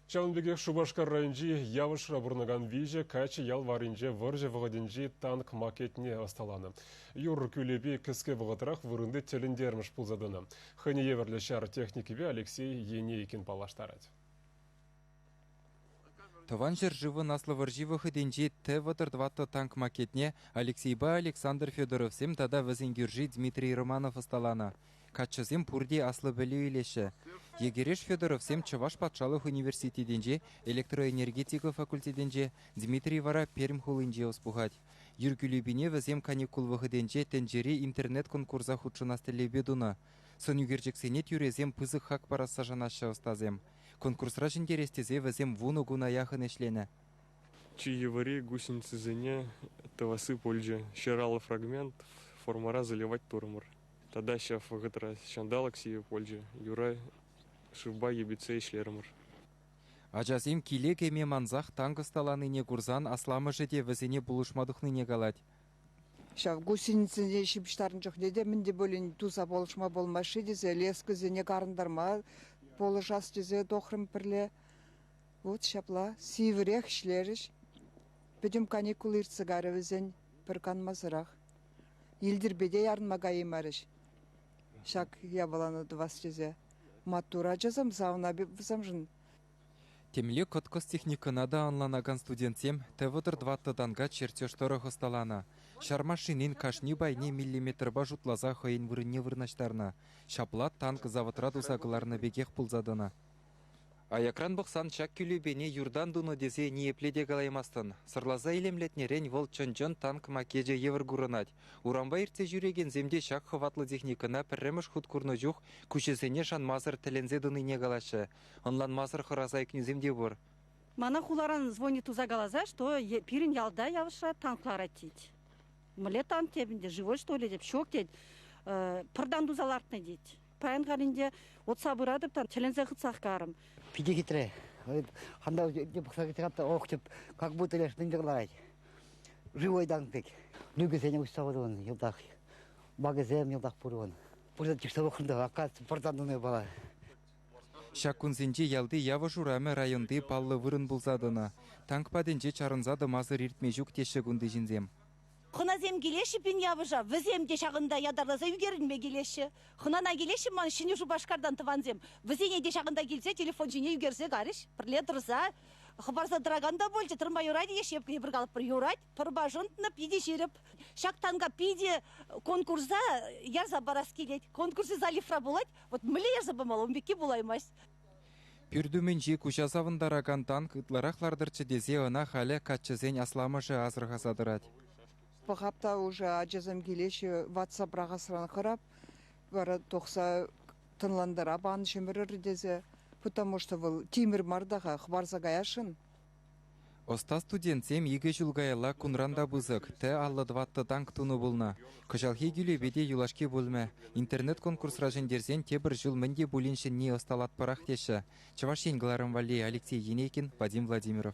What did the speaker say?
Ҫавӑн пекех Шупашкар районӗнчи Явӑшра пурӑнакан виҫӗ каччӑ ял варринче вӑрҫӑ вӑхӑтӗнчи танк макетне ӑсталанӑ. Юр кӳлепи кӗске вӑхӑтрах вырӑнти тӗлӗнтермӗш пулса тӑнӑ. Хӑйне евӗрлӗ ҫар техникипе Алексей Енейкин паллаштарать. Тӑван ҫӗршывӑн Аслӑ вӑрҫи вӑхӑтӗнчи Т-34 танк макетне Алексейпа Александр Федоровсем тата вӗсен кӳрши Дмитрий Романов ӑсталанӑ. Каччӑсем пурте аслӑ пӗлӳ илеҫҫӗ. Йӗкӗреш Федоровсем Чӑваш патшалӑх университетӗнче электроэнергетика факультетӗнче, Дмитрий вара Пермь хулинче ӑс пухать. Юр кӳлепине вӗсем каникул вӑхӑтӗнче тӗнчери интернет-конкурса хутшӑнас тӗллевпе тунӑ. Сӑнӳкерчӗксене тӳресем пысӑк хак парасса шанаҫҫӗ ӑстасем. Конкурсра ҫӗнтерес тесе вӗсем 10 куна яхӑн ӗҫленӗ. Чи йывӑрри гусеницӑсене тӑвасси пулчӗ. 150 фрагмент формӑра заливать турӑмӑр. Тата ҫав вӑхӑтра ҫанталӑк сивӗ пулчӗ, юра шывпа йӗпетсе ӗҫлерӗмӗр. Ачасем киле кӗме мансах танк ӑсталанине курсан асламӑшӗ те вӗсене пулӑшма тухнине калать. Ҫав гусеницӑсене ҫыпӑҫтарнӑ чухне те мӗн те пулин туса пулӑшма пулмасть-ши тесе лескӑсене карӑнтарма пулӑшас тесе тухрӑм пӗрле. Вот ҫапла сивӗрех ӗҫлерӗҫ. Пӗтӗм каникул иртсе кайрӗ вӗсен пӗр канмасӑрах. Йӗлтӗрпе те ярӑнма каяймарӗҫ ҫак япалана тӑвас тесе. Маттур ачасем савӑна вӗсемшӗн. Темле кӑткӑс техникӑна та ӑнланакан студентсем Т-34 танка чертеж тӑрӑх ӑсталанӑ. Ҫар машинин кашни пайне миллиметрпа шутласа хӑйӗн вырӑнне вырнаҫтарнӑ. Ҫапла танк заводра туса кӑларнӑ пекех пулса тӑнӑ. Аякран пӑхсан ҫак кӳлепене юртан тунӑ тесе ниепле те калаймастӑн. Сӑрласа илемлетнӗрен вӑл чӑн-чӑн танк макечӗ евӗр курӑнать. Урампа иртсе ҫӳрекенсем те ҫак хӑватлӑ техникӑна пӗрремӗш хут курнӑ чух куҫӗсене шанмасӑр тӗлӗнсе тӑнине калаҫҫӗ. Ӑнланмасӑр хӑраса ӳкнисем те пур. Мана хуларан звонит туса каласа, что пирӗн ялта Явӑшра танк ларать тет. Мӗнле танк теп ӗнтӗ, живой что ли теп, ҫук тет. Пӑртан туса лартнӑ тет. Паян халь ӗнтӗ утса пыратӑп та тӗлӗнсе хытсах карӑм. Питӗ хитре. Ханда пӑхса кӗтсе та ох теп, как будто леш мӗн ларать. Живой танк пек. Люкӗсене уҫса пырӑн йӑлтах. Бакӗсем йӑлтах пур. Пурте чышса пӑхрӑм та, оказывается, пӑртан тунӑ япала. Ҫак кунсенче ялти Явӑш урамӗ районти паллӑ вырӑн пулса тӑнӑ. Танк патӗнче чарӑнса тӑмасӑр иртме ҫук теҫҫӗ кунти ҫынсем. Хӑнасем килеҫҫӗ пин Явӑша, вӗсем те ҫакӑнта ятарласа ӳкерӗнме килеҫҫӗ. Хӑнана килеҫҫӗ ман Ҫӗнӗ Шупашкартан тӑвансем. Вӗсене те ҫакӑнта килсе телефон ҫине ӳкерсе карӗҫ. Пӗрле тӑрса хӑпарса тӑракан та пулчӗ. Тӑрма юрать е эпир калӑпӑр юрать. Пӑрпа шӑнтнӑ, питӗ ҫирӗп. Ҫак танка питӗ конкурса ярса парас килет. Конкурсӗ заливра пулать. Вот мӗнле ярса памалла, ун пекки пулаймасть. Пӳрт умӗнчи куҫа савӑнтаракан танк ытларах лартӑрччӗ тесе ӑна халӗ каччӑсен асламӑшӗ асӑрхаса тӑрать. Пӑхап та уже ачасем килеҫҫӗ, ватса пӑрахасран хӑрап, вара тухса тӑнлантарап ан ҫӗмӗрӗр тесе, потому что вӑл тимӗр мар та-ха, хӑпарса каясшӑн. Ӑста студентсем икӗ ҫул каялла кунран та пысӑк Т-54 танк тунӑ пулнӑ. Кӑҫалхи кӳлепе те юлашки пулмӗ. Интернет-конкурсра ҫӗнтерсен тепӗр ҫул мӗн те пулин ҫӗнни ӑсталатпӑрах теҫҫӗ. Чӑваш Ен кӑларӑм валли Алексей Енейкин, Вадим Владимиров.